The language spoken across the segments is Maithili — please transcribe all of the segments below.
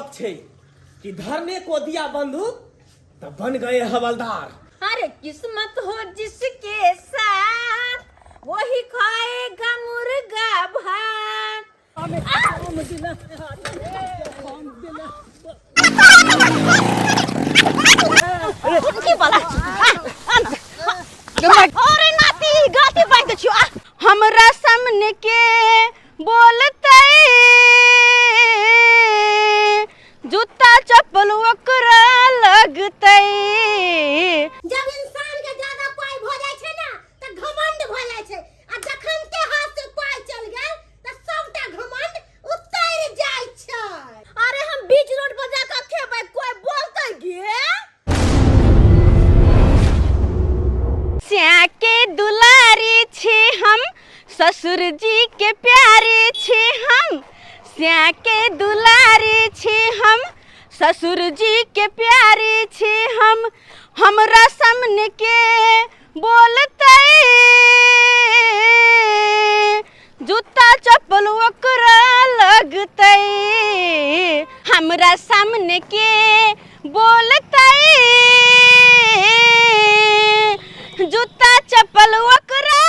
कहावत छै कि धरने को दिया बंदूक तो बन गए हवलदार। अरे किस्मत हो जिसके साथ वही खाएगा मुर्गा भात। की वाला अरे नाती गलती बांध छियो आ हमरा सामने के बोलतै जूता चप्पल ओकरा लगतै। जब इंसान के ज्यादा पाई भ जाय छै ना त घमंड भ जाय छै आ जखन के हाथ से पाई चल गेल त सबटा घमंड उतर जाय छै। अरे हम बीच रोड पर जाकर खेबै कोई बोलतै गे? श्या के दुलारी छी हम, ससुर जी के प्यारे छी हम। श्या के दुलारी छी हम, ससुर जी के प्यारे छी हम। हमरा सामने के बोलतै जूता चप्पल ओकरा लगतै। हमरा सामने के बोलतै जूता चप्पल ओकरा।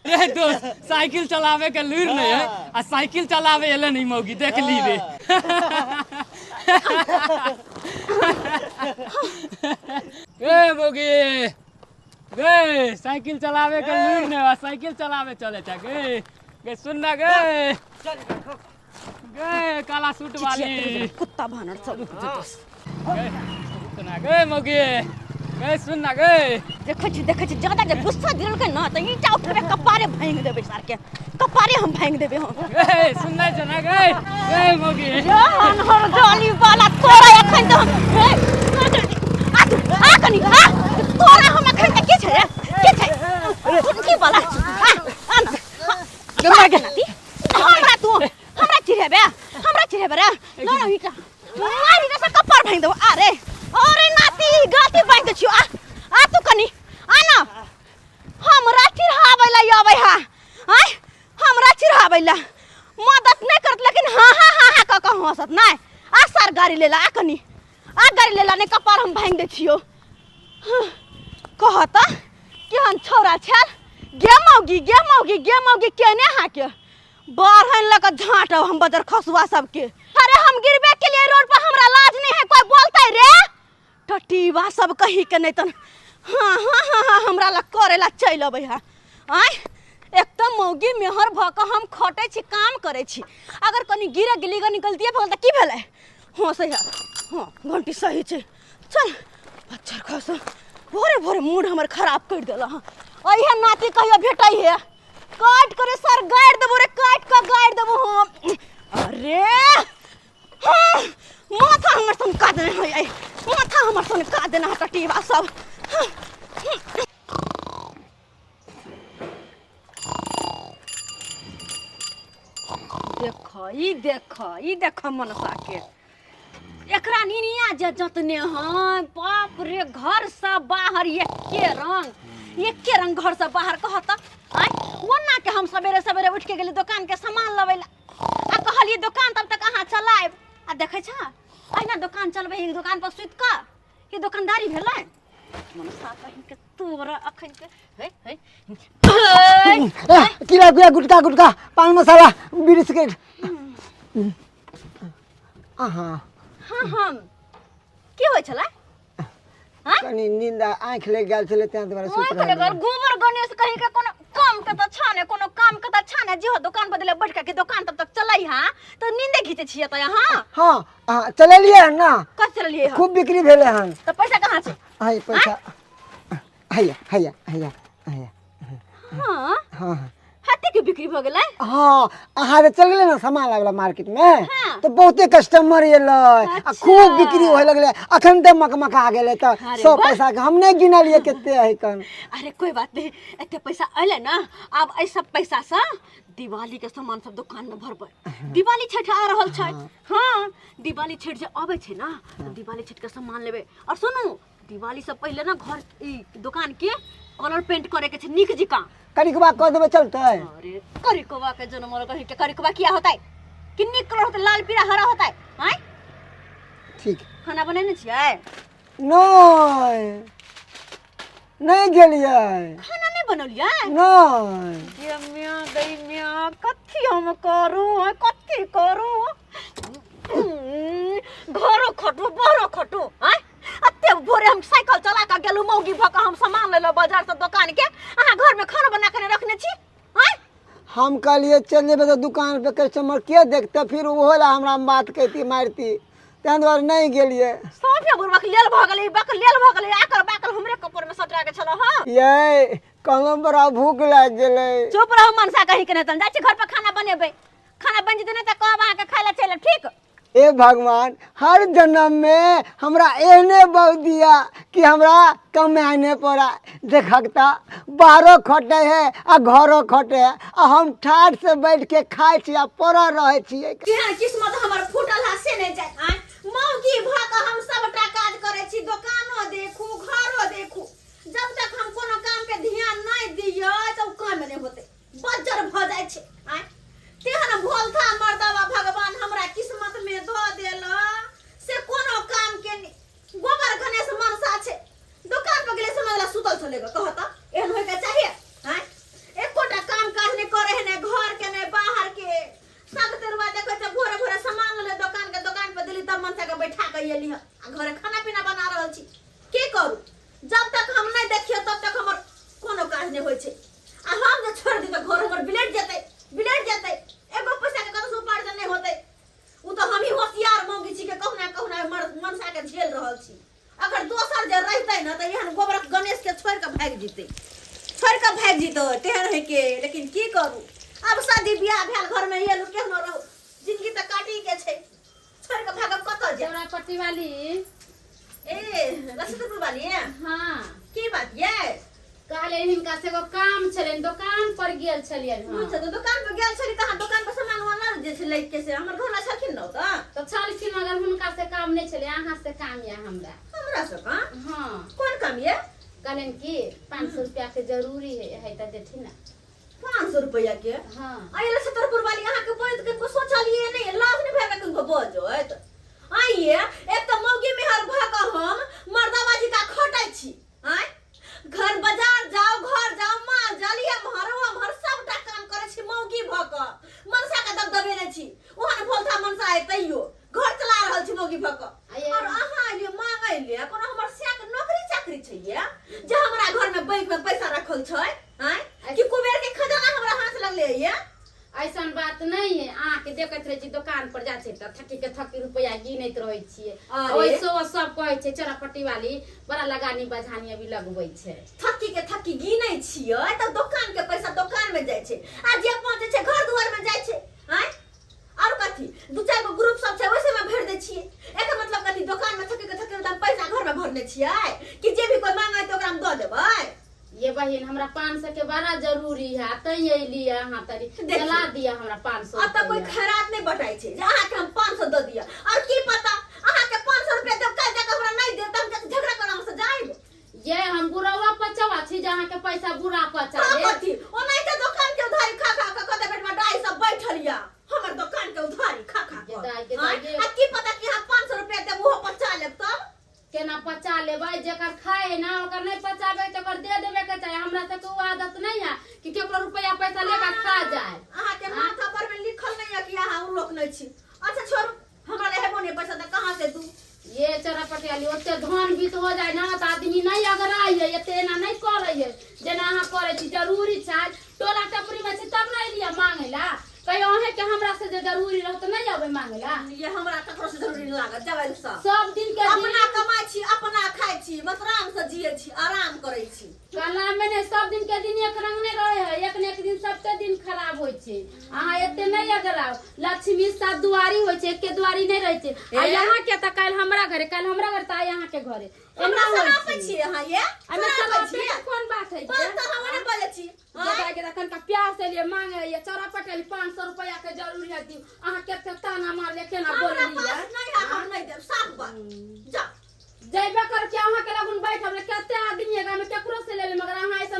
रे दोस्त, साइकिल चलावे के लूर नहीं है आ साइकिल चलावे एले नहीं मौगी देख ली रे। ए मौगी गे, साइकिल चलावे के लूर नहीं है, साइकिल चलावे चले छ गे। गे सुन ना गे, गे काला सूट वाली कुत्ता भानर सब। गे सुन ना गे मौगी, गे सुन ना गे। देखै छी देखै छी, ज्यादा जे गुस्सा दिलकै ना तऽ ईंटा उठेबै कपारे भांगि देबै सार के, कपारे हम भांगि देबै हम। गे सुन ना छ ना गे, गे मौगी। अनहर जाली वाला तोरा एखन तऽ हम हे, आ तू, आ कनी आ तोरा हम एखन तऽ की छै रे, की छै की वाला आ आ ना आ के नाती, हमरा तू हमरा चिढ़ेबे, हमरा चिढ़ेबे रे। लो ना ईंटा मारी रे से कपार भांगि देबो। अरे अरे नाती गलती बांधि दै छियौ। आ आ तू कनी आ ना, हमरा चिढ़ाबै ला अबै हा आँय, हमरा चिढ़ाबै ला मदद नहि करत लेकिन हाँ हाँ हाँ हाँ कऽ कऽ हँसत नहि। आ सर गाड़ी लेला, आ कनी आ गाड़ी लेला, नहि कपार हम भांगि दै छियौ। कह तऽ केहन छौड़ा छल गे मौगी, गे मौगी, गे मौगी केने अहाँके बाढ़नि लऽ कऽ झाँटब हम बजर खसुआ सबके। अरे हम गिरबे के लिए रोड पर, हमरा लाज नहीं है कोई बोलते रे टटीबा सब कही के नहीं तन। हाँ हाँ हाँ हाँ हमरा लग करे ला चलि अबै है। आँय एक तऽ मौगी मेहर भऽ कऽ हम खटै छी काम करै छी, अगर कनी गिरे गेली कनी गलतिए भऽ गेल तऽ की भेलै? हाँ सही है, हाँ घंटी सही छै। चल बच्चा खस भोरे भोरे मूड हमर खराब कर देला। हाँ अइहे नाती कहियो भेटै है काट करे सर गाड़ि देबो रे, काट कऽ गाड़ि देबो हम। अरे हाँ, माथा हमर सन का देने है, ऐ, माथा हमर सन का देना है कटीबा सब। हाँ, देख ई देख ई देख मनसा के एकरा निनिया जे जतने हैं, बाप रे घर से बाहर एके रंग, एके रंग घर से बाहर कहत आय ओना के हम सवेरे सवेरे उठ के गेली दुकान के सामान लबै ला आ कहलिए दुकान तब तक अहाँ चलायब आ देखै छ अहिना दुकान चलबै ही दुकान पर सुति कऽ ई दुकानदारी भेलै मनसा कहीं के तोरा अखन के हे हे हे। कीड़ा गुड़ा गुटका गुटका पान मसाला बीड़ी सिगरेट अहाँ। हाँ हम की होइ छलै? कनी नींद आँखि लागि गेल छलै तें दुआरे सुति ओहि रहल। कहले गोबर गणेश कहीं के कोनो काम के तऽ छाने, कोनो काम के तऽ छाने जे हो दुकान बदले बैठ के दुकान तब तक चलै हां तऽ नींदे घीचे छियै तऽ अहाँ। हाँ हाँ चलेलियै हन ना। कत चलेलियै हन? खूब बिक्री भेलै हन। तऽ पैसा कहाँ छै? हाय पैसा हैया हैया हैया हैया। हाँ। हाँ हाँ। हते के बिक्री भ गेलै? हाँ अहाँ जे चल गेलै ने सामान लाबे ला मार्केट में हाँ। तो बहुते कस्टमर एलै आ अच्छा। खूब बिक्री होए लगलै, अखन तऽ मकमका गेलै तऽ अरे सब वाह। पैसा के हम नहि गिनलियै कते है कन। अरे कोई बात नहीं, एते पैसा अयलै ना, आब एहि सब पैसा से दिवाली के सामान सब दुकान में भरबै। दिवाली छठ आ रहल छै। हाँ दिवाली छठ जे अबै छै ना तऽ दिवाली छठ के सामान लेबै। और सुनू दिवाली से पहले ना घर ई दुकान के कलर पेंट करे के छै नीक जिका। करिकबा कऽ देबै चलतै? अरे करिकबा के जनमल कही के करिकबा किया होतै? कि नीक कलर होतै, लाल पीला हरा होतै? आँय ठीक। खाना बनेने छियै? नहि, नहि गेलियै। खाना नहि बनौलियै? नहि। गे म्या गई म्या, कथी हम करू, कथी करू? घरो खटू बाहरो खटू। आँय एते भोरे हम साइकिल चला कऽ गेलहुँ, मौगी भऽ कऽ हम सामान लेलहुँ बाजार से दोकान के, अहाँ घर में खाना बना कऽ रखने छी? आँय हम कहलियै चलि जेबै तऽ दुकान पे कस्टमर के देखतै, फिर ओहो लए हमरा बात कहती मारती, ताहि दुआरे नहि गेलियै। साफे बुढ़बक लेल भऽ गेलै, बक लेल भऽ गेलै, आकर बाकल हमरे कपड़ में सटा के छलौ। हँ यै कहलहुँ बड़ा भूख लागि गेलै। चुप रहू मनसा कहीं के नहि, तहन जाइ छी घर पर खाना बनेबै, खाना बनि जेतै ने तऽ कहब अहाँके खाय लए चलि आयब, ठीक? हे भगवान, हर जन्म में हमरा एहने बहु दिया कि हमरा कमाए नहीं पड़ा। देखक तऽ बाहरो खटे है आ घरो खटे है, आ हम ठाठ से बैठ के खाइ छी आ पड़ल रहै छियै। केहन किस्मत हमर फूटल है से नहि जाय। आँय मौगी भऽ कऽ हम सबटा काज करै छी, दोकानो देखू घरो देखू, जब तक हम कोनो काम पे ध्यान नहि दियै तऽ ओ काम नहि होतै, बज्जर भऽ जाइ छै। आँय तेहन भोलथा मर्दबा भगवान हमरा किस्मत में धऽ देला से कोनो काम के नहि। गोबर गणेश मनसा छै, दोकान पर गेलै समझ ला सुतल छलै ग, कहत एहन होय के चाहिए? आँय एकोटा काम काज नहि करे है, नहि घर के नहि बाहर के, सब तेरुआ देखै छै। भोरे भोरे सामान लेले दोकान के, दोकान पर देली, तब मनसा के बैठा के एली हँ आ घरे खाना पीना बना रहल छी। की करू, जब तक हम नहि देखियो तब तक हमर कोनो काज नहि होइ छै, आ हम जे छोड़ि दी तऽ घर हमर बिलटि जेतै, बिलटि जेतै, एगो पैसा के कतौ से उपार्जन नहि होतै। ओ तऽ हमही होशियार मौगी छी के कहुना कहुना मनसा के झेल रहल छी, अगर दोसर जे रहितै ने तऽ एहन गोबरक गणेश के छोड़ि कऽ भागि जेतै, छोड़ि कऽ भागि जेतै तेहन है के। लेकिन की करू, आब शादी बियाह भेल, घर में एलू, केहनो रहू जिंदगी तऽ काटी के छै, छोड़ि कऽ भागब कतऽ जायब? चौरापट्टी वाली। ए लक्ष्मीपुर वाली। हाँ। की बात ये? कहलियै हिनका से एगो काम छलनि, दोकान पर गेल छलियनि हँ। अच्छा, तऽ दोकान पर गेल छली तऽ अहाँ दोकान पर सामान उमान लऽ जे छै लै के से हमर घर में छलखिन ने ओतऽ? तऽ छलखिन, मगर हुनका से काम नहि छलै, अहाँ से काम यऽ हमरा। हमरा से काम? हाँ। कोन काम ये? कहलनि कि 500 रुपया के जरूरी है, है तऽ देथिन ने। 500 रुपया के? हाँ। आइए लछतरपुर वाली, अहाँ के बोलत कनको सोचलिए नहीं, लाज नहीं भेल कनको बजत? आइए एक तऽ मौगी मेहर भऽ कऽ हम मर्दाबाजी का खटै छी, आँय घर बाजार जाओ घर जाओ माल जाल एम्हर ओम्हर सबटा काम करै छी, मौगी भऽ कऽ मनसा के दबदबेने छी, ओहन भोलथा मनसा है तैयो घर चला रहल छी मौगी भऽ कऽ, और अहाँ एलियै मांगै ले? कोनो हमर सैक नौकरी चाकरी छै ये जे हमरा घर में बैंक में पैसा रखल छै? आँय कि कुबेर के खजाना हमरा हाथ लगले ये? ऐसन बात नहीं है, अहाँके देखैत रहै छी दोकान पर जाइ छै तऽ थकी के थकी रुपया गिनैत रहै छियै, ओइसो सब कहै छै चौरापट्टी वाली बड़ा लगानी बझानी अभी लगबै छै। थकी के थकी गिनै छियै तऽ दोकान के पैसा दोकान में जाइ छै, आ जे पहुँचै छै घर दुआर में जाइ छै। आँय और कथी, दू चारि गो ग्रुप सब छै ओइसे में भरि दै छियै, एकर मतलब कथी? दोकान में थकी के थकी हम पैसा घर में भरने छियै कि जे भी कोई मांगे तऽ ओकरा हम दऽ देबै? ये बहिन, हमरा 500 के बड़ा जरूरी है, तैं अयली है अहाँ तरी चला दिया हमरा 500। अब तक कोई खैरात नहीं बटाई छै जे अहाँ के हम 500 दऽ दिया, और की पता अहाँ के 500 रुपया देब काल्हि जाके हमरा नहीं देब तऽ हम झगड़ा करब से जाइब। ये हम बुढ़वा पचवा छी जे अहाँ के पैसा बुढ़ा पचा ले? कथी ओनाहिते दोकान के उधारी खा खा के कते बेटवा डाई सब बैठल या, हमर दोकान के उधारी खा खा के, आ की पता कि अहाँ 500 रुपया देब ओहो पचा लेब तब केना पचा लेबै? जेकर खाए है ना ओकर नहीं पचाबै तऽ ओकर दे देबे के चाही। हमरा सबके ओ आदत नहीं है कि केकरो रुपया पैसा लेकर खा जाए। अहाँ के माथा पर में लिखल नहीं है कि अहाँ उ लोग नहीं छी। अच्छा छोड़ू, हमरा रहे नहीं पैसा तऽ कहाँ से दू? ये चोरा पटियाली, ओते धन बीत हो जाए ना तऽ आदमी नहीं अगराइ है, एते एना नहीं करै है जेना अहाँ करै छी। जरूरी छै टोला टपरी में छै तब ना एलियै मांगे ला, कहियो अहें के हमरा से जे जरूरी रहत नहीं अबै मांगे ला। ये हमरा ककरो से जरूरी नहीं लागत, जाबै सब सब दिन के अपना कमाइ छी अपना खाइ छी, मत आराम से जियै छी, आराम करै छी। कहला में ने सब दिन के दिन एक रंग नहीं रहे है, एक ने एक दिन सबके दिन खराब होइ छै। अहाँ एते नहीं अगराउ, लक्ष्मी सात दुआरी होइ छै, एके दुआरी नहीं रहै छै। आ यहाँ के तऽ काल्हि हमरा घरे, काल्हि हमरा घरे तऽ आइ अहाँ के घरे, हमरा सरापै छी अहाँ ये? हमे सरापै के कोन बात है? बात तऽ हम नहि बजै छी। दादा के तखन का प्यार से लिए मांगे ये चौरा पटेल 500 रुपया के जरूरी है दियो, अहाँ केते ताना मारले केना बोलली है? नहीं है, हम नहीं देब, साफ बात, जा जइबे कर के अहाँ के लगुन बैठब ले, केते आदमी है गाम में केकरो से ले ले, मगर अहाँ ऐसा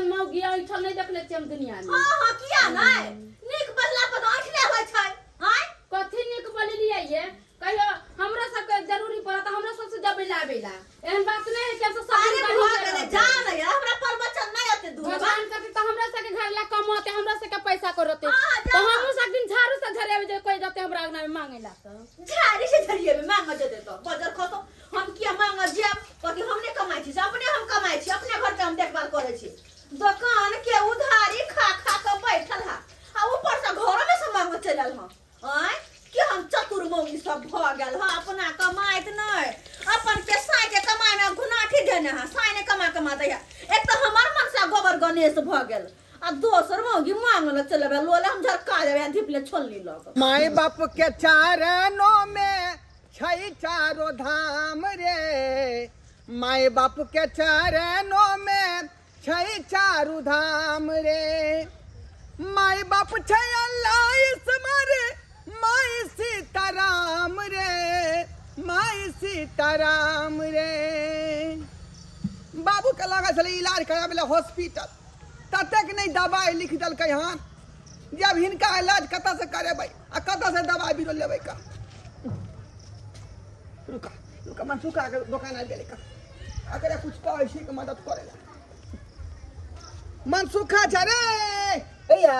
ऐठल नहि देखले छियै हम दुनिया में। हाँ हाँ, किया नहीं? नीक बजला पर तऽ ऐठले होइ छै। आँय, कथी नीक बोललियै ये? कहियो हमरा सबके जरूरी पड़त हमरा सबसे जबै लाबै ला, एहन बात नहि है कि हम सब सब अरे दिन गरीब भऽ गेलै, रहबै। जा ने यार, हमरा प्रवचन नहि एते दूर बा। भगवान करते तऽ हमरा सबके घर ला कमाते, हमरा सबके पैसा करते। हाँ, जा। तऽ हमहूँ सब दिन झाड़ू से झरेबै जे कोई जते हमरा अंगना में मांगे ला तऽ। झाड़ी से झरिएबै मांगऽ जेतै तऽ बजर खसो। हम किया मांगऽ जायब? कथी हम नहि कमाइ छी? से अपने हम कमाइ छी, अपने घर के हम देखभाल करै छी। दोकान के उधारी खा खा के बैठल हा आ ऊपर से घरो में से मांगऽ चलि आयल हँ। आँय, केहन चतुर मौगी सब भऽ गेल हँ। अपना कमाइत नहि, अपन के साँइ के कमाइ में घुनाठी देने हँ। साँइ नहि कमा कमा दैया। एक तऽ हमर मनसा गोबर गणेश भऽ गेल आ दोसर मौगी मांगल चलबै लोले हम झरका देबै धिपले छोलनी लग। माय बाप के चरणों में छै चारो धाम रे, माय बाप के चरणों में छै चारू धाम रे। माय बाप छै अल्लाह ईश्वर, माय सीताराम रे, माय सीताराम रे। बाबू के लागल छलै इलाज कराबै लए हॉस्पिटल, ततेक नहि दबाइ लिख देलकै हन जे अब हिनका इलाज कतऽसँ करेबै आ कतऽसँ दबाइ बीरो लेबै का। रुका रुका, मनसुखा के दोकान आबि गेलै का, अकरा कुछ कहै छी के मदद करे ला। मनसुखा छै रे। भैया।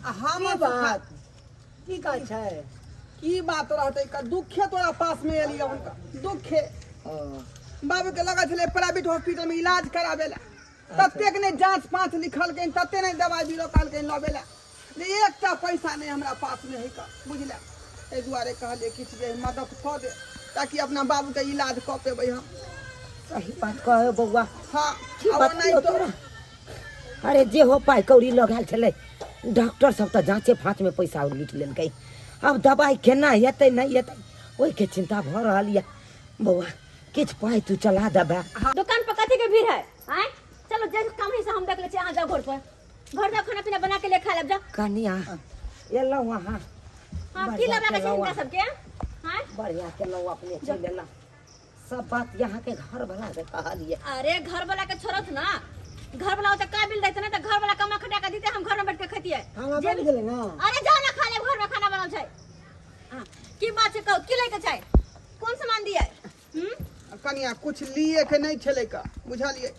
हाँ। की मनसुखा। बात की कहै छै? की बात रहतै का, दुखे तोरा पास में एलियै हुनका दुखे। ओ। बाबू के लगल छलै प्राइवेट हॉस्पिटल में इलाज कराबे ला, ततेक नहि जाँच पाँच लिखलकै, तते नहि दबाइ बीरो कहलकै लबे ला जे एकटा पैसा नहि हमरा पास में है का, बुझले? एहि दुआरे कहलियै किछु जे मदद कऽ दे ताकि अपना बाबूके इलाज कऽ पेबै हम। सही बात कहे बौआ। हाँ। की आ बात ओनाहितो कहियौ तोरा? अरे जे हो पाइ कौड़ी लगायल छलै, डॉक्टर सब तऽ जाँचे फाँच में पैसा लूटि लेलकै। आब दबाइ केना हेतै नहि हेतै ओहिके चिंता भऽ रहल यऽ। बौआ, किछु पाइ तू चला देबे। दुकान पर कथी के भीड़ है? आँय, चलो, जे काम है से हम देख लै छी। अहाँ जाओ घर पर, घर जाओ, खाना पीना बना के ले खा लेब, जाओ। कनिया, एलहुँ अहाँ। हाँ, की बढ़िआँ लेबाक छै केलहुँ हिनका अहाँ। सबके? आँय। बढ़िआँ केलहुँ, अपने चलि एलहुँ। सब बात यहाँ के घर वाला के कहलिए। अरे घर वाला के छोड़त ना, घर वाला ओते काबिल दैत ना तऽ घर वाला कमा खटा के दीते, हम घर में बैठ के खैतियै। खाना बनि गेलै ना? अरे जाओ ना, खा लेब, घर में खाना बनल छै। हाँ, की बात छै कहू, की लैके छै, कोन सामान दियै? हम्म। कनिया, कुछ लिए के नहि छलै का, बुझलियै?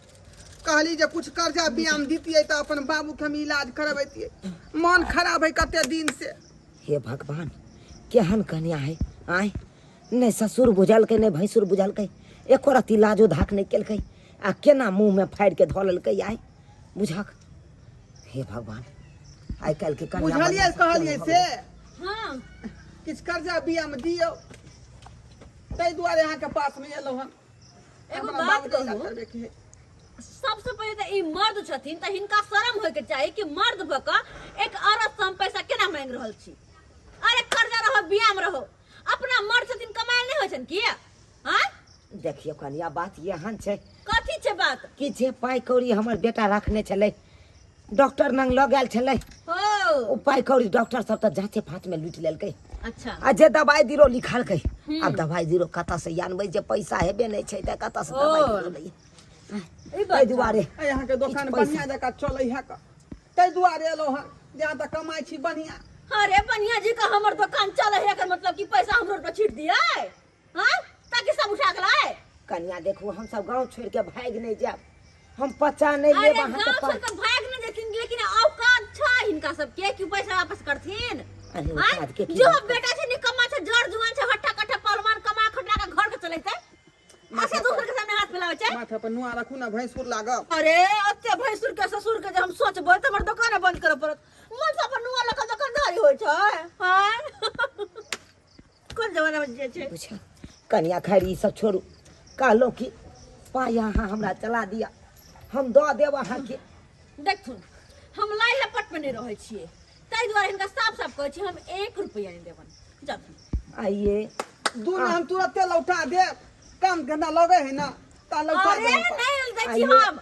कहली जे कुछ कर्जा बियाम दितियै तऽ अपन बाबूके हम इलाज करबैतियै। मन खराब है कते दिन से। हे भगवान, केहन कन्या है। आँय, नहि ससुर बुझलकै नहि भैंसुर बुझलकै, एको रत्ती लाजो धाक नहि केलकै आ केना मुँहमे फाड़ि के धऽ लेलकै आइ बुझक। हे भगवान, आइ काल्हिके कन्या बुझलियै बच्चा सब कहलियै केहन भऽ से गेलै। हाँ। किछु कर्जा बियाम दियौ, ताहि दुआरे अहाँके पासमे एलहुँ हन। एगो अपना बात बाबूके इलाज कहू। करबैके है। सबसे पहिले तऽ ई मर्द छथिन तऽ हिनका शरम होइके चाही कि मर्द भऽ कऽ एक औरत से हम पैसा केना मांगि रहल छी। अरे कर्जा रहो बियाम रहो, अपना मर्द छथिन, कमायल नहि होइ छनि की? आँय। देखियौ कनिया, बात एहन छै। कथी छै बात? कि जे पाइ कौड़ी हमर बेटा रखने छलै, डॉक्टर लग लऽ गेल छलै, हो ओ पाइ कौड़ी डॉक्टर सब तऽ जाँचे फाँचमे लूटि लेलकै। अच्छा। आ जे दबाइ बीरो लिखलकै, आब दबाइ बीरो कतऽसँ आनबै जे पैसा हेबे नहि छै तऽ कतऽसँ दबाइ बीरो लैयै? ई बात ताहि दुआरे एहि अहाँके दोकान किछु पैसा- बढ़िआँ जकाँ चलै है का, ताहि दुआरे एलहुँ हन जे अहाँ तऽ कमाइ छी बढ़िआँ। अरे बढ़िया जी का हमर दुकान चले है, एकर मतलब कि पैसा हम रोड पर छीट दिए? हाँ, ताकि सब उठा के लाए। कनिया देखू, हम सब गाँव छोड़ के भागि नहि जायब, हम पचा नहि अरे लेब अहाँके गांव छोड़ पाइ। के भाग नहीं जेथिन, लेकिन औकात छै हिनका सबके कि पैसा वापस करथिन? अरे आँय? औकात के की जो बात? बेटा छै निकम्मा छै, जड़ जुआन छै, हट्टा कट्टा पहलवान, कमा खटा के घर के चलेतै, ऐसे दूसर के सामने हाथ फैलावे छै? माथा पर नुआ रखू ना, भैंसुर लागब। अरे ओते भैंसुर के ससुर के जे हम सोचबै तऽ हमर दोकान बंद करऽ पड़त। मन से अपन नुआ लऽ कऽ दोकानदारी होइ छै? आँय, कोन जमाना में जे छै। बुझ कनिया, खैर ई सब छोड़ू, कहलहुँ कि पाइ अहाँ हमरा चला दिअ, हम दऽ देब अहाँके। देखथुन, हम लाइ लपट में नहि रहै छियै, ताहि दुआरे हिनका साफ साफ कहै छी, हम 1 रुपैआ नहि देबनि, जाथुन। आइए दू ना, हम तुरते लौटा देब, काम धंधा लगे है ना ता लौटा अरे देब। नहि दै छी आइए। हम,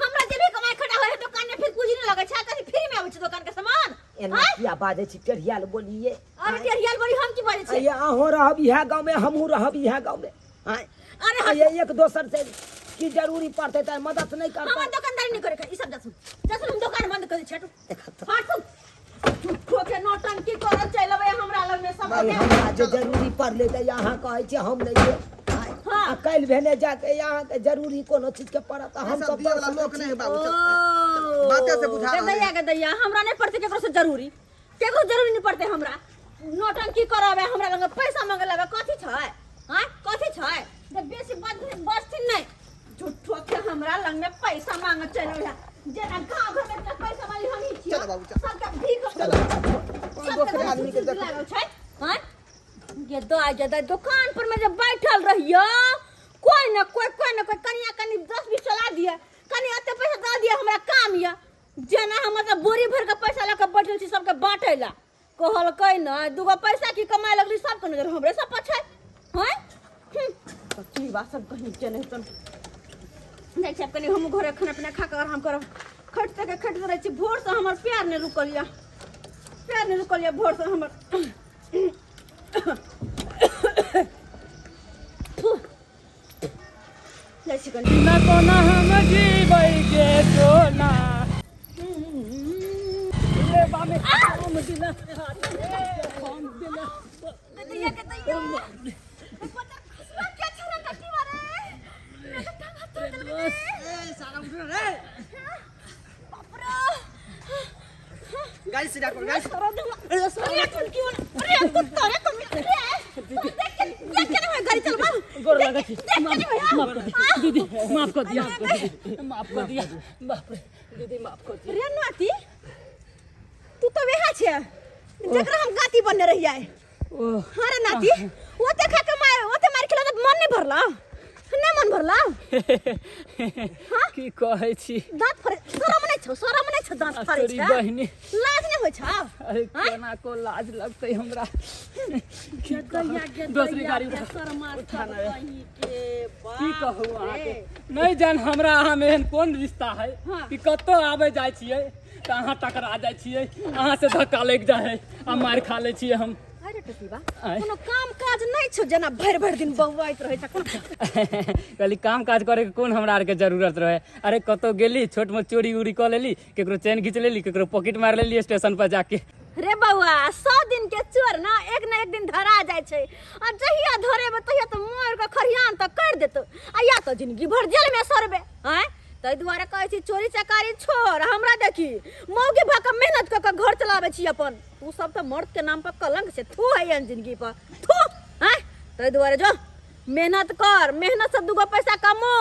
हमरा जे भी कमाई खटा होय है दुकान में, फिर पूंजी नहीं लगै छै, कथी फ्री में आबै छै दुकान के सामान? एना आँय? किया बाजै छी, टेढ़ियाल बोलिए? अरे टेढ़ियाल बोली हम की बाजै छी? आइए, अहूँ रहब इएह गाँव में, हमहूँ रहब इएह गाँव में। आँय? अरे हट। आइए, एक दोसर से की जरूरी पड़तै तऽ मदद नहि करतै? हमर दुकानदारी नहीं करे के ई सब, जाथुन जाथुन, हम दुकान छी, हटू। हटू। झूठो के नौटंकी करल चलि अबै हमरा लग में सब भाई के। हमरा जे जरूरी पड़लै तऽ अहाँ कहै छियै हम नहि देब। आँय, हाँ। आ काल्हि भेने जाके अहाँके जरूरी कोनो चीजके पड़त तऽ हम सब सब दिए दऽ वाला सकै लोक छी। नहीं है बाबू ओ, चल बाते से बुझा रहल दैया है। के दैया, हमरा नहीं पड़ते केकरो से जरूरी, केकरो जरूरी नहीं पड़ते हमरा। नौटंकी करबे हमरा लग पैसा मांगे लगे कथी छै? हां कथी छै? जे बेसी बजथिन नहीं, झूठो के हमरा लग में पैसा मांगे चलि अबै। जेना गाँव घर में इतना पैसा वाली हम ही छियै। चलो बाबू, चलो। सबके भीख चलो। सबके दोसरे आदमी के भीख देखो। लागल छै। हां ये दाय जे दाय दुकान पर में जे बैठल रहियो, कोई न कोई, कोई न कोई कनिया कनी 10 20 चला दिया, कनी एते पैसा दऽ दिया, हमरा काम यऽ। जेना हम मतलब बोरी भर के पैसा लऽ के बैठल छी सबके बांटै ला। कहलकै न दूगो पैसा की कमाए लगली, सबके नजर हमरे सब पर छै। हैं की बात सब कहीं के नहीं तन जाइ छी। आब कनी हमहूँ घरे खाना पीना खा के आराम करब। खटते के खटते रहै छी, भोर से हमर प्यार नहि रुकल यऽ, प्यार नहि रुकल यऽ भोर से हमर। जाइ छी कनी। ना कोना हम जीबै के सोना ले बामे हम दिना हम दिना। दैया के दैया, पता क्या छरा कटी बारे मेरा टांग हाथ तोड़ देलकै रे। ए सारा उठ रे। बाप रे। गाड़ी सीधा कर गाड़ी। अरे अरे टुनकी वाला, अरे कुत्ता रे कमी रे, देख के देख के नहीं गाड़ी चलबा। गोर लागै छी। देख के नहीं भैया। माफ कर दिया दीदी, माफ कर दिया, माफ कर दिया। बाप रे दीदी, माफ कर दिया। रे नाती, तू तो वेहा छे जकरा हम गाती बनने रहियै। ओ हाँ रे नाती, ओते खा के मार, ओते मार खेला त मन नहीं भरला, नहीं मन भरला। की कहै छी? दांत फरे, शरम नहीं छौ, शरम नहीं छौ, दांत फरे तोरी छै। बहिनी। लाज नहीं होइ छौ? अरे केना को लाज लगतै हमरा? की कहू? दोसरी गाड़ी उठा। उठा की कहू अहाँके, नहीं जान हमरा अहाँ में एहन कोन रिश्ता है कि कतौ आबै जाइ छियै तऽ अहाँ टकरा जाइ छियै, अहाँ से धक्का लागि जाइ है आ मारि खा लै छियै हम। अरे टटीबा, आँय। कोनो काम काज नहीं छौ, जेना भरि भरि दिन बौआइत रहै छै कोनो। कहली काम काज करे के कोन हमरा आरके जरूरत रहे? अरे कतौ गेली, छोट मोट चोरी उरी कऽ लेली, केकरो चेन घींच लेली, केकरो पॉकेट मारि लेली स्टेशन पर जाके। रे बौआ, 100 दिन के चोर ना एक न एक दिन धरा जाइ छै, आ जहिया धरेबे तहिया तऽ मारि के खरियान तऽ कर देतौ, आ या तऽ जिंदगी भर जेल में सड़बे। आँय, ताहि दुआरे कहै छी चोरी चकारी छोड़। हमरा देखी, मौगी भऽ कऽ मेहनत कऽ कऽ घर चलाबै छी अपन। तू सब तऽ मर्द के नाम पर कलंक छै, थू है एहन जिंदगी पर थू। आँय, ताहि दुआरे जो मेहनत कर, मेहनत से दूगो पैसा कमो,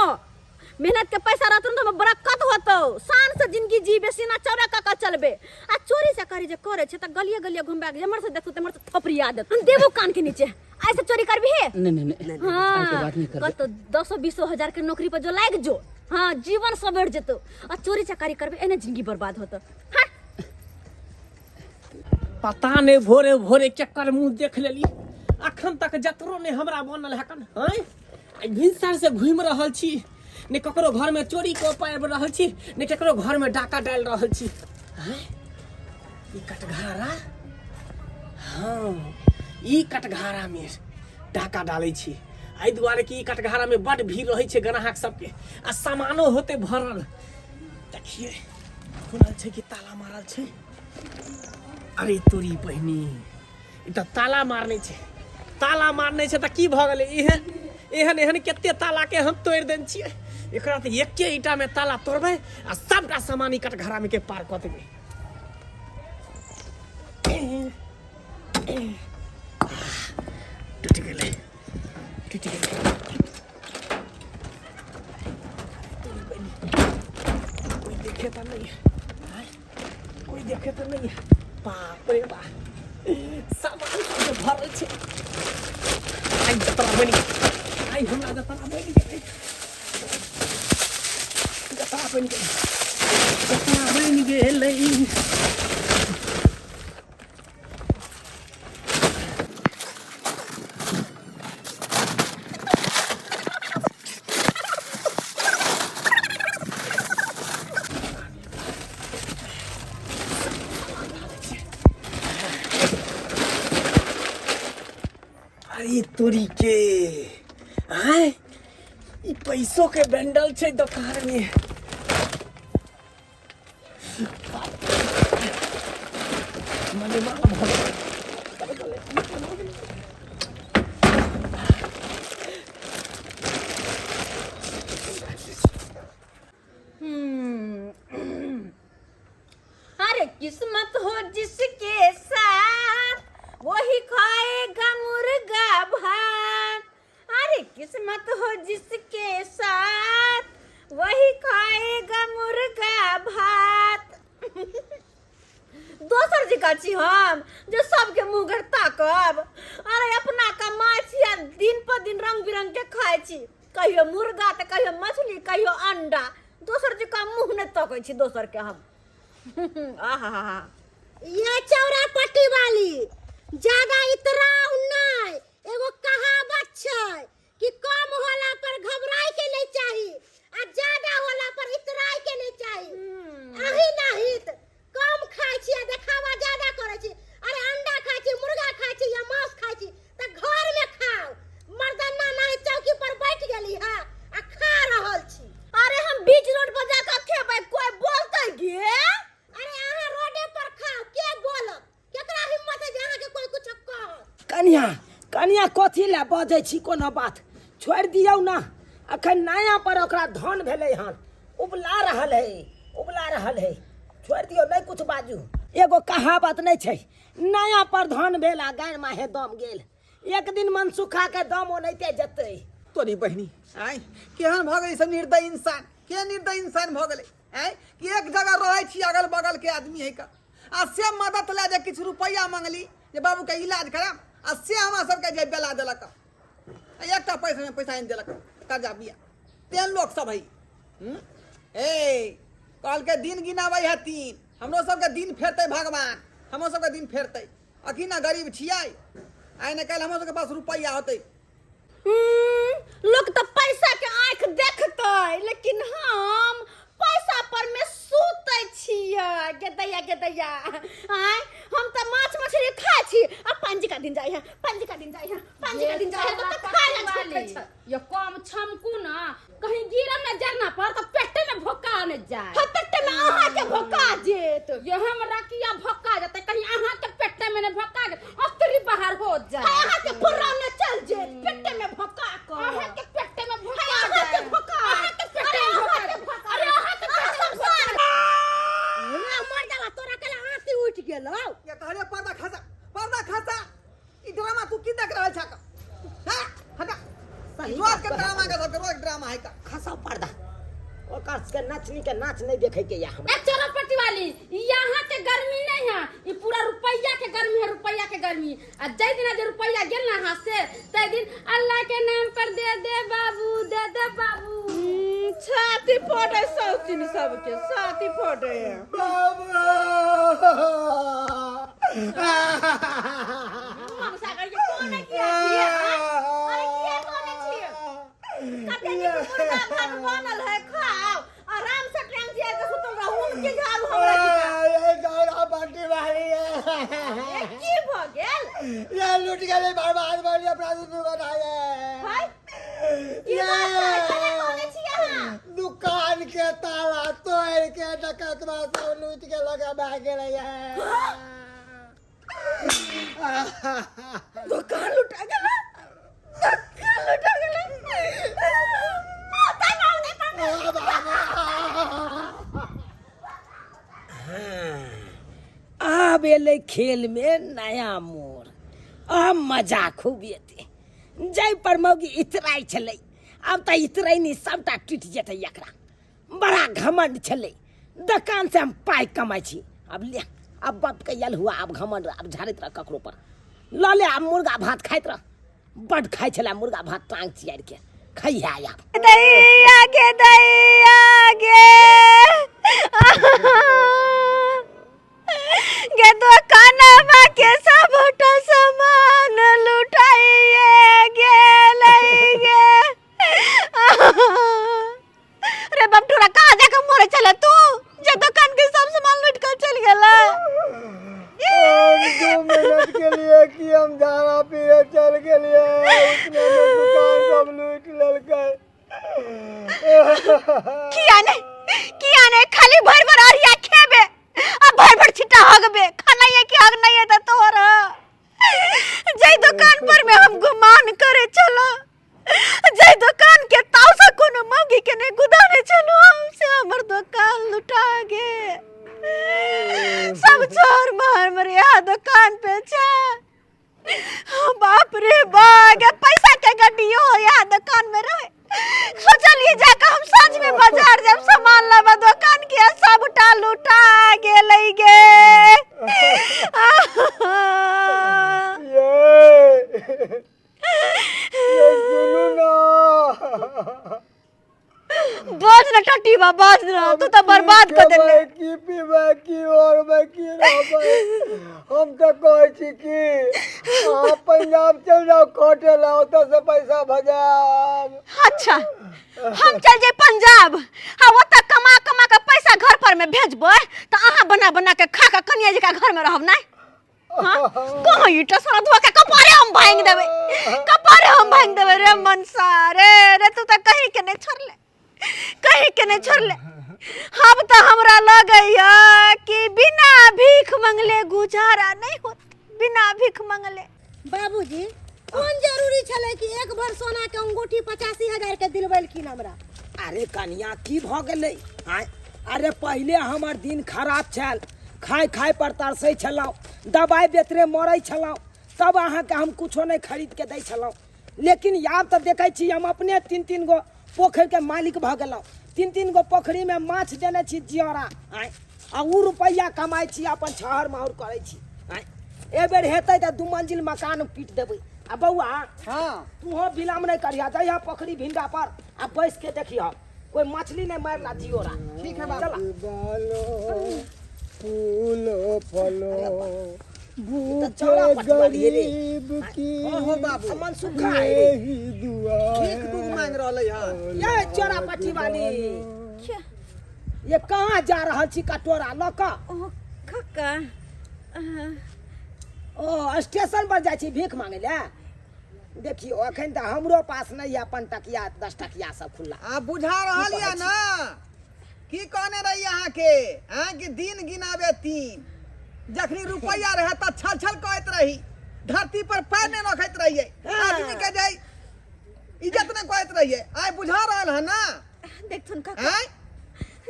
मेहनत के पैसा रहतौ ने तऽ बरकत होतौ, शान से जिंदगी जीबे, सीना चौड़ा कऽ कऽ चलबे। आ चोरी चकारी जे करे छै तऽ गलिये गलिये घुमबा के जेम्हर से देखतौ तेम्हर से थपड़िया देतौ, हम देबो कान के नीचे। आइ से चोरी करबी हे? नहीं नहीं नहीं, हाँ, आइ के बात नहीं करबै। कतौ दसो बीसो हजार के नौकरी पर जो लागि जो, हाँ जीवन सवर जेतौ। आ चोरी चकारी करबे एने जिंदगी बर्बाद होतौ। हाँ। पता नहीं भोरे भोरे केकर मुंह देख लेली, अखन तक जतरो नहीं हमरा बनल हकन। हैं आइ भिनसर से घूमि रहल छी, ने ककरो घर में चोरी कऽ पाबि रहल छी, ने ककरो घर में डाका डालि रहल छी। हैं ई कटघारा, हाँ ई कटघारा में डाका डालै छी एहि दुआरे कि ई कटघारा में बड भीड़ रहै छै ग्राहक सबके, आ सामानो होते भरल। देखिए खुलल छै कि ताला मारल छै? अरे तोरी बहिनी, ई तऽ ताला मारने छै। ताला मारने छै तऽ की भऽ गेलै? एहन एहन एहन कते ताला के हम तोड़ि देने छियै। एकरा तऽ एके ईटा में ताला तोड़बै आ सबटा सामान ई कटघरा में के पार कऽ देबै। टूटि गेलै, टूटि गेलै। कोई देखे तऽ नहीं है, कोई देखे तऽ नहीं है। बाप रे बाप, सामान सब भरल छै। आइ जतरा बनि गेल, आइ हमरा जतरा बनि गेलै, जतरा बनि गेलै, जतरा बनि गेलै। अरे तोरी के, आय ई पैसो के बंडल छै दोकान में। मलेमा भऽ गेलै। अरे किस्मत हो जिसके साथ वही खाएगा मुर्गा भात। अरे किस्मत हो जिसके साथ वही खाएगा मुर्गा भात। दोसर जकाँ छी हम जे सबके मुँह घर ताकब। अरे अपना कमाइ छी आ दिन पर दिन रंग बिरंग के खाइ छी, कहियो मुर्गा तऽ कहियो मछली, कहियो अंडा। दोसर जकाँ मुँह नहि तकै छी दोसर के हम। आहा ये चौरा पट्टी वाली ज्यादा इतराउ नहीं। एगो कहावत छै कि कम होला पर घबराए के नहीं चाही आ ज्यादा होला पर इतराए के नहीं चाही। अही नहीं त कम खाइ छी आ देखावा ज्यादा करै छी। अरे अंडा खाइ छी, मुर्गा खाइ छी या मांस खाइ छी त घर में खाओ। मर्दाना नहीं चौकी पर बैठ गेली है आ खा रहल छी। अरे हम बीच रोड पर जाकर खेबै, कोई बोलतै गे? अरे अहाँ रोडे पर खाओ, के बोलत? केकरा हिम्मत है जे अहाँके कोई कुछ कहत? कनिया कनिया, कथी लए बजै छी? कोनो बात छोड़ि दियौ ने। अखन नया पर ओकरा धन भेलै हन, उबला रहल है, उबला रहल है। छोड़ि दियौ, नहि कुछ बाजू। एगो कहावत नहि छै, नया पर धन भेल आ गाय माहे दम गेल। एक दिन मनसुखा के दम ओनाहिते जेतै। तोरी बहिनी, आँय, केहन भऽ गेलै सब निर्दयी इंसान, के निर्दयी इंसान भऽ गेलै आँय, कि एक जगह रहै छी, अगल बगल के आदमी है का, आ से मदद लए जे किछु रुपैआ मंगली जे बाबूके इलाज कराम, आ से हमरा सबके जे बेला देलक, आ एकटा पैसा में पैसा आनि देलक कर्जा बिया। तेहन लोक सब है। ए कहलकै दिन गिनाबै है तीन, हमरो सबके दिन फेरतै भगवान, हमरो सबके दिन फेरतै। अखी ना गरीब छियै, आइ ने काल्हि हमरो सबके पास रुपैआ होतै। लोक तऽ पैसा के आँखि देखतै, लेकिन हम पैसा पर में सुतै छियै। गेदैया गेदैया, आँय, हम तऽ माछ मछली खाइ छी आ पंजिका दिन जाइ है, पंजिका दिन जाइ है, पंजिका दिन जाइ है, तऽ खाय ला छूटै छै। ये कम छमकू ना, कहीं गिरम ना जरना पर तो पेटे में भोका ने जाए। हाँ, पेटे में अहाँ के भोका जेत। ये हमरा किया भोका जेते? कहीं अहाँ के पेटे में ने भोका जेत, अतरी बाहर हो जाए। हाँ, अहाँ के पुरा में चल जेत, पेटे में भोका क। अहाँ के पेटे में भोका हाँ, अहाँ के जाए। भोका। अहाँ के पेटे अरे, में अहाँ भोका के जाए। भोका। अरे, अहाँ के अहाँ पेटे में सब भोका सार। ना मर जाला तोरा कला आंती उठ गेलौ। ये तोहरे पर्दा खसा, पर्दा खसा। ई ड्रामा तू की देख रहल छा? हां, हटा। सही रोज बात के कहै। ड्रामा के सबके रोज ड्रामा है का। खसा पर्दा, ओकर सबके नचनी के नाच नहीं देखे के या हमरा। ए चलो पट्टी वाली, यहाँ के गर्मी नहीं है, ई पूरा रुपया के गर्मी है, रुपया के गर्मी। आ जै दिना जे रुपया गेल ना हाथ से, तै दिन अल्लाह के नाम पर दे दे बाबू, दे दे बाबू। छाती फोड़े सौतीन सबके, छाती फोड़े। बाबू। सागर के कोन किया छियै? अरे किया कोने छियै? कते नीक मुर्गा भात बनल है, खाओ आराम से। ट्रेन जिया के सुतल रहू, उनके झाड़ू हमरा दिखा। ये गौरा पार्टी वाली है। ए, की भ गेल? ये लूट गेलै, बर्बाद भऽ गेलै अपना दुनू गोटाके। हाय, की बात है? कने कोने छियै अहाँ? दुकान के ताला तोड़ के डकैतवा सब लूट के लऽ के भागि गेलै। दुकान लुटा गेलै, दुकान लुटा गेलै। माता नाम नहि। आब एलै खेल में नया मोड़, आब मजा खूब एतै। जाहि पर मौगी इतराइ छलै, आब तऽ इतरैनी सबटा टूटि जेतै। एकरा बड़ा घमंड छलै, दोकान से हम पाइ कमाइ छी। आब ले, आब बापके यल हुआ, आब घमंड आब झाड़ैत रह ककरो पर। लऽ ले, आब मुर्गा भात खाइत रह। बड खाइ छलै मुर्गा भात, टांग चियारि के खैहा आब। दैया गे, दैया गे गे, दोकानमा के सबटा सामान लुटाइए गेलै गे। रे बाप, तोरा कहाँ जाके मरे चले तू जे दुकान के सब सामान लूट कर चल गेला? हम 2 मिनट के लिए कि हम झाड़ा पीने चल गेलिए, उतने में दुकान सब लूट लेलकै। किया ने, किया ने खाली भर भर अरिया खेबे आ भर भर छिट्टा हगबे, खाना ये कि हग नहीं। सब चोर मार मर यहाँ दुकान पे छे। बाप रे बाप, पैसा के गड्डियो यहाँ दुकान में रहे। सोचलिए जाके हम साँझ में बाजार जाब सामान लाबा, दुकान के सबटा लुटा गेलै गे। ये ये सुनू ना। बाज ना टटीबा, बाज ना, तू तो बर्बाद कर देले। खेबै की पीबै की ओढ़बै की रहबै? हम तऽ कहै छी कि अहाँ पंजाब चलि जाउ खटै लए, ओतऽ से पैसा भजायब। अच्छा, हम चल जाए पंजाब आ ओतऽ कमा कमा के पैसा घर पर में भेजबै तऽ अहाँ बना बना के खा के कनिया जकाँ घर में रहब नहीं? हाँ? कहाँ ईटा सारा धोआ के कपारे हम भांग देबै, कपारे हम भांग देबै रे मनसा रे। रे तू तऽ कहीं के नहीं छोड़ले, कहीं के नहीं छोड़ले। हम तऽ हमरा लगैया कि बिना भीख मंगले गुजारा नहीं होत, बिना भीख मंगले। बाबूजी, कोन जरूरी छलै कि एक भर सोना के अंगूठी 85,000 के दिलबेलखिन हमरा? अरे कनिया, की भऽ गेलै आँय? अरे पहिले हमर दिन खराब छल, खाय खाय पर तरसै छलहुँ, दबाइ बेतरे मरै छलहुँ, तब अहाँके हम कुछो नहि खरीद के दै छलहुँ। लेकिन आब तऽ देखै छी हम अपने तीन तीन गो पोखरिके मालिक भऽ गेलहुँ, तीन तीन गो पोखरिमे माछ देने छी जियरा आँय, आ ओ रुपैआ कमाइ छी, अपन छहर माहुर करै छी आँय। एहि बेर हेतै तऽ 2 मंजिल मकान पीट देबै। आ बौआ, तूहो विलम्ब नहि करिह, जइह पोखरि भिंडा पर आ बैस के देखिह कोई मछली नहीं मारला जियोरा। ठीक है बाबू। चला। बालो फूलो फलो ई तऽ चौड़ा भूखे पटुआ लिए रे। गरीब की हो बाबू। मन सुखा है रे। यही दुआ ठीक दूध मांग रहलै हन। ये चौड़ा पट्टी वाली, ये कहाँ जा रहल छी कटोरा लऽ कऽ? ओ कक्का, ओ स्टेशन पर जाइ छी भीख मांगे लए? देखियौ अखन तऽ हमरो पास नहि यऽ अपन टकिया 10 टकिया सब खुल्ला। आ बुझा रहल यऽ ना की कहने रही अहाँके? आँ कि दिन गिनाबे तीन, जखनी रुपैआ रहे तऽ छल छल कहैत रही, धरती पर पैर नहि रखैत रहियै, आदमी के जाय इज्जत नहि कहैत रहियै, आइ बुझा रहल है ना? देखथुन काका, आँय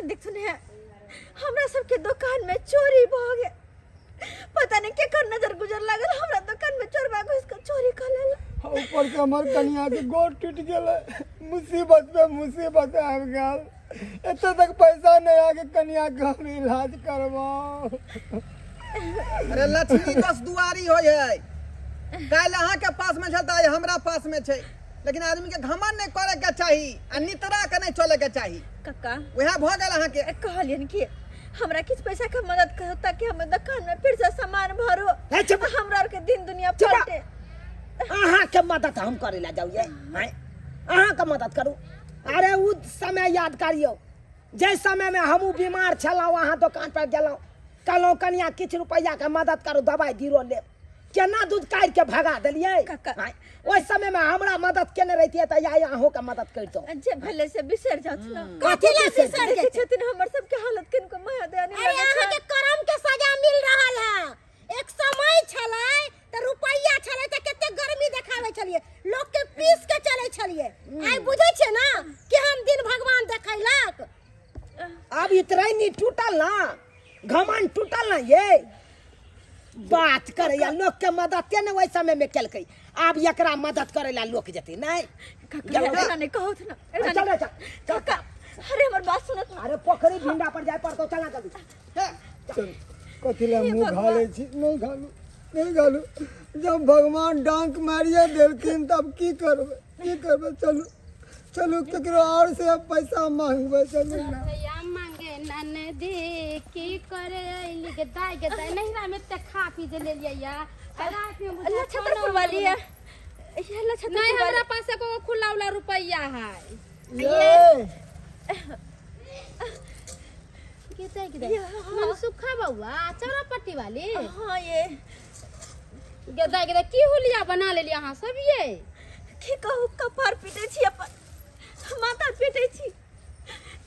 देखथुन है, हमरा सबके दुकान में चोरी भऽ गेल। पता नहीं केकर नजर गुजर लागल, हमरा दुकान में चोरबा घुस के चोरी कर लेल। ऊपर से हमर कनिया के गोड़ टूटि गेलै, मुसीबत पे मुसीबत आबि गेल। एते तक पैसा नहीं आके कनिया के हम इलाज करवाओ। अरे लक्ष्मी 10 दुआरी होइ है, काल्हि अहाँके पास में छल तऽ आइ हमरा पास में छै, लेकिन आदमी के घमंड नहीं करे के चाही आ नितरा के नहीं चले के चाही। कक्का, वएह भऽ गेल अहाँके। कहलियन कि हमरा किछु पैसा के मदद करू ताकि हम दुकान में फिर से सामान भरू, हे चुप। हमरा आर के दिन दुनिया चुप। पलटे। अहाँके मदद हम करे ला जाउ ये? आँय? अहाँके मदद करू? अरे उ समय याद करियौ जाहि समय में हमहूँ बीमार छलहुँ, अहाँ दोकान पर गेलहुँ, कहलहुँ कनिया किछु रुपैआ के मदद करू, दवाइ बीरो लेब, केना दूध काटि के भगा देलियै? काका। आँय? ओहि समय में हमरा मदद केने रहितियै तऽ आइ अहूँके मदद करितहुँ। जे भले से बिसरि जाथि ना। कथी लए बिसरि देखै जेतै? छथिन हमर सबके हालत, किनको माया दया नहि अरे लगै छै। अहाँके कर्म के सजा मिल रहल है। एक समय छलै तऽ रुपैआ छलै तऽ कते गर्मी देखाबै छलियै, लोक के पीस के चलै छलियै। आइ बुझै छियै ना कि हम दिन भगवान देखैलक। आब इतरैनी टूटल ना, घमंड टूटल ना, ये बात करैया लोक के मदद ने ओहि समय में केलकै, आब एकरा मदद करे ला लोक जेतै नहीं। काका, एना नहि कहौथ ना, एना चल नहि। चल चल। काका, अरे हमर बात सुनत ना। अरे पोखरी भिंडा पर जाय पड़तो, चला जल्दी। चल, कथी लए मुँह घालै छी? नहि घालू, नहि घालू। जब भगवान डांक मारिए देलखिन तब की करबै, की करबै? चलू चलू, केकरो और से पैसा मांगबै, चलू ना। भैया मांगे ननदी की करे अइली गे दाई, गे दाई नहिरा में एते खा पी जे लेलियै या रात में बुझा अल्लाह छतरपुर वाली है ये, अल्लाह छतरपुर नहीं वाली। हमरा पास एको खुला उला रुपैया है। ये के दाई, के दाई मन सुखा बउआ चौरा पट्टी वाली। हाँ ये। गे दाई, गे दाई की हुलिया बना लेलियै अहाँ सब ये? की कहू, कपार पीटै छी, अपन माथा पीटै छी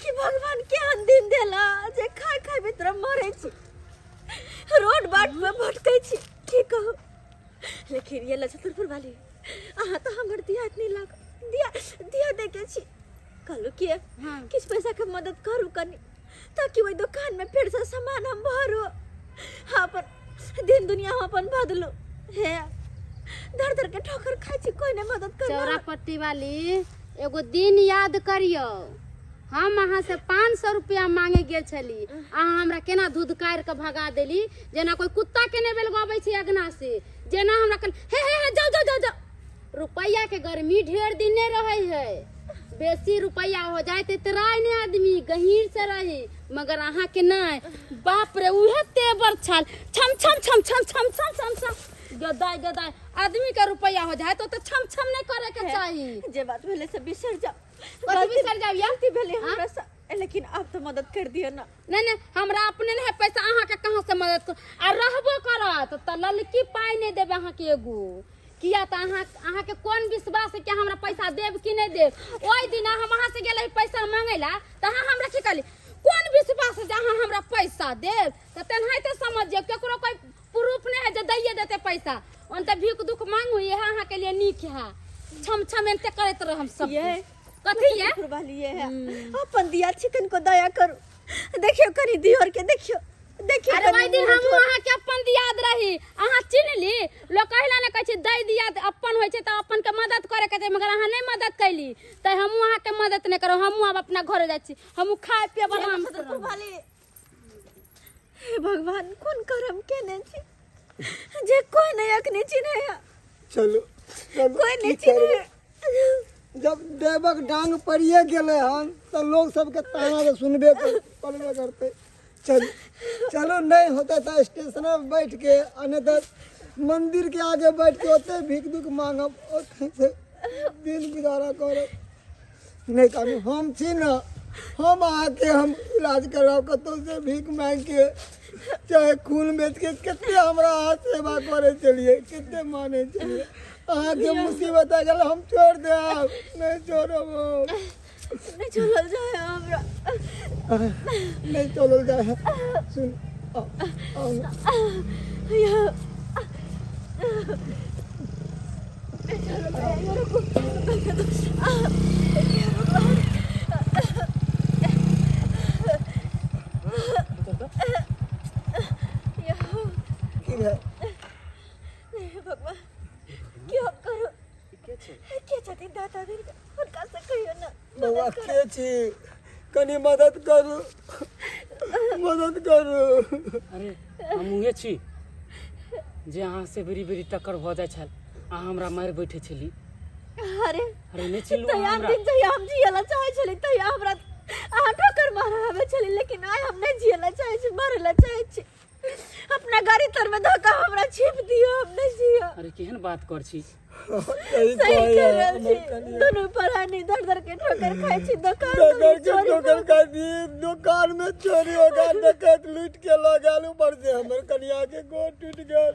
कि भगवान केहन दिन देला जे खाय खाय भीतर मरै छी, रोड बाट पे भटकै छी, की कहू। लेकिन ये लछतरपुर वाली, अहाँ तऽ हमर दिया नहीं लाग दिया दिया दे के छी, कहलू कि किछु पैसा के मदद करू कनी ताकि ओहि दुकान में फिर से सामान हम भरू। अपन दिन दुनिया हम अपन बदलू हे धर धर के ठोकर खाइ छी कोई नहीं मदद कर चौरा पट्टी वाली एगो दिन याद करियौ हम अहाँ से 500 रुपया मांगे गेल छली अहाँ हमरा केना धुधकारि के भगा देली जेना कोई कुत्ता के नहि बेलगाबै छै अगना से जेना हमरा कहल हे हे हे जाओ जाओ जाओ जाओ रुपया के गर्मी ढेर दिन नहि रहै है बेसी रुपया हो जाए तऽ इतराय नहि आदमी गहीर से रही मगर अहाँ के नहि बाप रे उहे तेवर छल छम छम छम छम छम छम छम छम गदाय गदाय आदमी के रुपया हो जाए तो छम छम नहीं करे के चाही जे बात भेलै से बिसरि जाओ कथी बिसरि जाउ या? गलती भेलै हाँ? हमरा से लेकिन आब तो मदद कर दियो ना नहीं नहीं हमरा अपने नहीं है पैसा अहाँ के कहाँ से मदद कर आ रहबो करत तऽ ललकी पाइ नहीं देबै अहाँ के एगो किया तऽ अहाँ अहाँ के कोन विश्वास है कि हमरा पैसा देब कि नहीं देब ओहि दिन हम अहाँ से गेल रही पैसा मांगे ला तऽ अहाँ हमरा की कहली कोन विश्वास है जे अहाँ हमरा पैसा देब तऽ तेनाहिते समझियौ केकरो कोई प्रूफ नहीं है जे दैये देते पैसा ओन तऽ भीख दुख मांगू इएह अहाँ के लिए नीक है छम छम एनते करैत रहम सब ये कथी ये कुर्बानी है अपन दिया चिकन को दया करू देखियो कनी दियोर के देखियो देखियो अरे कनी ओहि दिन मुँह हम ठोर। अहाँ के अपन दियाद रही अहाँ चिन्ह ली लोग कहिला ने कहै छै दै दियाद अपन होइ छै तऽ अपन के मदद करे के छै मगर अहाँ नहि मदद कैली तऽ हमहूँ अहाँ के मदद नहि करब हमहूँ आब अपना घरे जाइ छी हमहूँ खाय पियब आराम से रहब। कुर्बानी हे भगवान कोन करम केने छी जे कोई नहीं अखनी चिन्है चलू चलू कोई की नहीं करबै? चिन्है जब देवक डांग पड़िए गेलै हन तऽ लोग सबके ताना तऽ सुनबे करबे करतै। चलू चलू, नहीं होते तऽ स्टेशन पर बैठ के आ नहीं तऽ मंदिर के आगे बैठ के ओते भीख दुख मांगब, ओते से दिन गुजारा करब। नहीं कानू, हम छी न, हम अहाँके हम इलाज करब कतहु से भीख मांगि के चाहे खून बेच के। कते हमरा अहाँ सेवा करै छलियै, कते मानै छलियै। अहाँके मुसीबत आ गेल, हम छोड़ि देब? नहीं छोड़ब हम। नहीं चलल जाए हमरा। नहीं चलल जाए है। सुन, आओ, आओ ना। या नहीं चलल जाए, रुको। की भेल? हे भगवान, की हम करू? के छथिन दाता दिन, हुनका से कहियो ना। बौआ, के छी? कनी मदद करू, मदद करू। अरे हम उहे छी जे अहाँ से बेरी बेरी टक्कर भऽ जाइ छल, अहाँ हमरा मारि बैठे छली। अरे अरे नहि चिल्लू तहिया अहाँ हमरा। दिन जहिया हम जियला चाहै छली तहिया हमरा अहाँ ठोकर मारऽ आबै छली, लेकिन आइ हम नहि जियला चाहै छी, मरै ला चाहै छी। अपना गाड़ी तर में धोखा हमरा छिप दियो, हम नहीं जियो। अरे केहन बात कर छी? सही सही कहैया कह रहल हमर छी। कनिया। दुनू प्राणी दर दर के ठोकर खाइ छी, दोकान डकर में के चोरी ठोकर खा दी, दुकान में चोरी हो गया, डकैत लूट के लऽ गेल। ऊपर से हमर कनिया के गोड़ टूट गेल।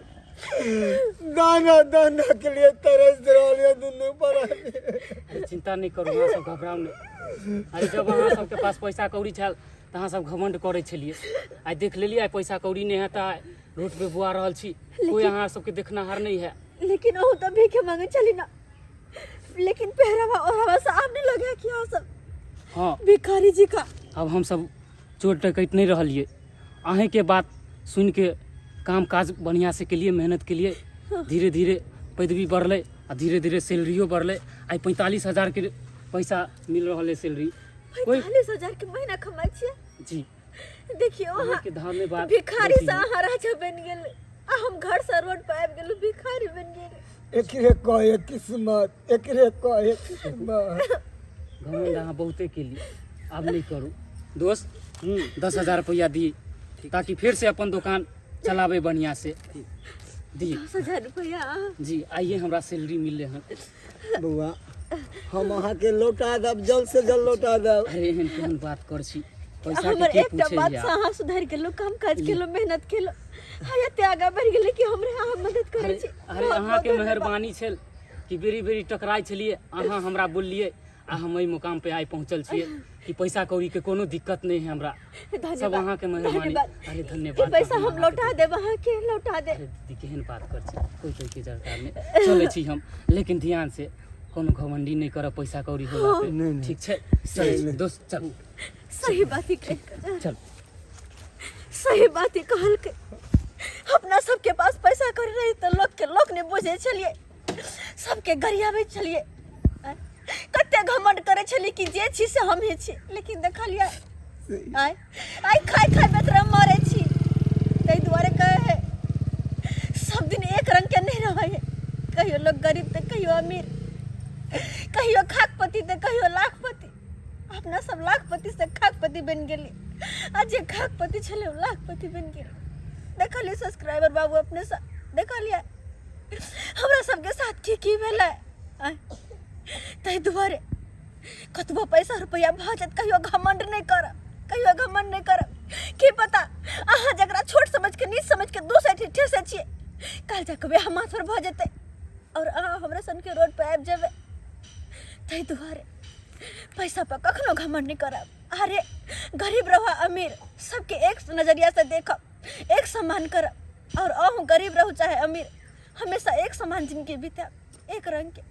दाना दाना के लिए तरस रहल ये दुनू प्राणी। अरे चिंता नहि करू अहाँ सब, घबराउ नहि। अरे जब अहाँ सबके पास पैसा कौड़ी छल तऽ अहाँ सब घमंड करै छलियै, आइ देख लेलियै, आइ पैसा कौड़ी नहि है तऽ आइ रोड पे बुआ रहल छी, कोई अहाँ सबके देखनाहार नहि है। लेकिन अहूँ तऽ भीखे मांगे छली ना, लेकिन पहरावा ओढ़ावा से आब नहीं लगे कि अहाँ सब हाँ भिखारी जी का। अब हमसब चोर डकैत नहि रहलियै, अहीँके बात सुनिके काम काज बढ़िआँ से केलियै, मेहनत केलियै, धीरे धीरे पैदवी बढ़लै आ धीरे धीरे सैलरियो बढ़लै। आइ 45,000 के पैसा मिल रहल है सैलरी। कोई 45,000 के महीना कमाइ छियै? जी। देखियौ अहाँ अहाँके धन्यवाद। भिखारी से देखियौ। अहाँ राजा बनि गेल आ हम घर से रोड पर आबि गेलहुँ, भिखारी बनि गेल। एकरे कहे किस्मत, एकरे कहे किस्मत। घमंड अहाँ बहुते केलियै, आब नहि करू। दोस्त, 10,000 रुपैआ दी ताकि फेर से अपन दोकान चलाबै बढ़िआँ से दी। 10,000 रुपया? जी, आइए हमरा सैलरी मिललै हन। बौआ, हम अहाँके लौटा देब, जल्द से जल्द लौटा देब। अरे एहन केहन बात कर छी? पैसा के हमर के एकटा पूछे बात या से अहाँ सुधरि गेलहुँ, काम काज केलहुँ, मेहनत केलहुँ, हाँ एते आगाँ बढ़ि गेलै कि हमरे अहाँ मदद करै अरे छी। अरे बहुत अहाँके बहुत धन्यवाद। मेहरबानी छल कि बेरी बेरी टकराइ छलियै, अहाँ हमरा बोललियै आ हम एहि मुकाम पे आइ पहुँचल छियै कि पैसा कौड़ी के कोनो दिक्कत नहि है हमरा। सब धन्यवाद, अहाँके मेहरबानी। धन्यवाद। अरे ई धन्यवाद। पैसा हम हम लौटा देब, अहाँके लौटा देब। अरे दीदी, केहन बात कर छी? कोई कोई के दरकार नहि। चलै छी हम, लेकिन ध्यान से कोनो घमंडी नहि करब पैसा कौड़ी होला पे। नहि, नहि। ठीक छै, चलै छी दोस्त, चल। सही बात ही कह चल। सही बात ही कहलकै। अपना सबके पास पैसा करी रही तऽ लोकके लोक नहि बुझै छलियै, सबके गरियाबै छलियै, कते घमंड करै छलियै कि जे छी से हमही छी। लेकिन देखलियै आइ आइ खाइ खाइ बेतरा मरै छी। ताहि दुआरे कहै है, सब दिन एक रंग के नहीं रहै है। कहियो लोग गरीब तऽ कहियो अमीर, कहियो खाकपति तऽ कहियो लाखपति। अपना सब लाखपति से खाकपति बनि गेली, आ जे खाकपति छलै ओ लाखपति बनि गेल। देखलियै सब्सक्राइबर बाबू, अपने सँ देखलियै हमरा सबके साथ की की भेलै। ताहि दुआरे कतबो पैसा रुपैआ भऽ जायत, कहियो घमंड नहि करब, कहियो घमंड नहि करब। की पता अहाँ जकरा छोट समझ के, नीच समझ के दोसर ठी ठेसै छियै, काल्हि जाके वएह माथ पर भऽ जेतै और अहाँ हमरा सनके रोड पर आबि जेबै। ताहि दुआरे पैसा पर कखनो घमंड नहि करब। अरे गरीब रहो अमीर, सबके एक नजरिया से देखब, एक समान करब। और अहूँ गरीब रहू चाहे अमीर, हमेशा एक समान जिंदगी बिताब, एक रंग के।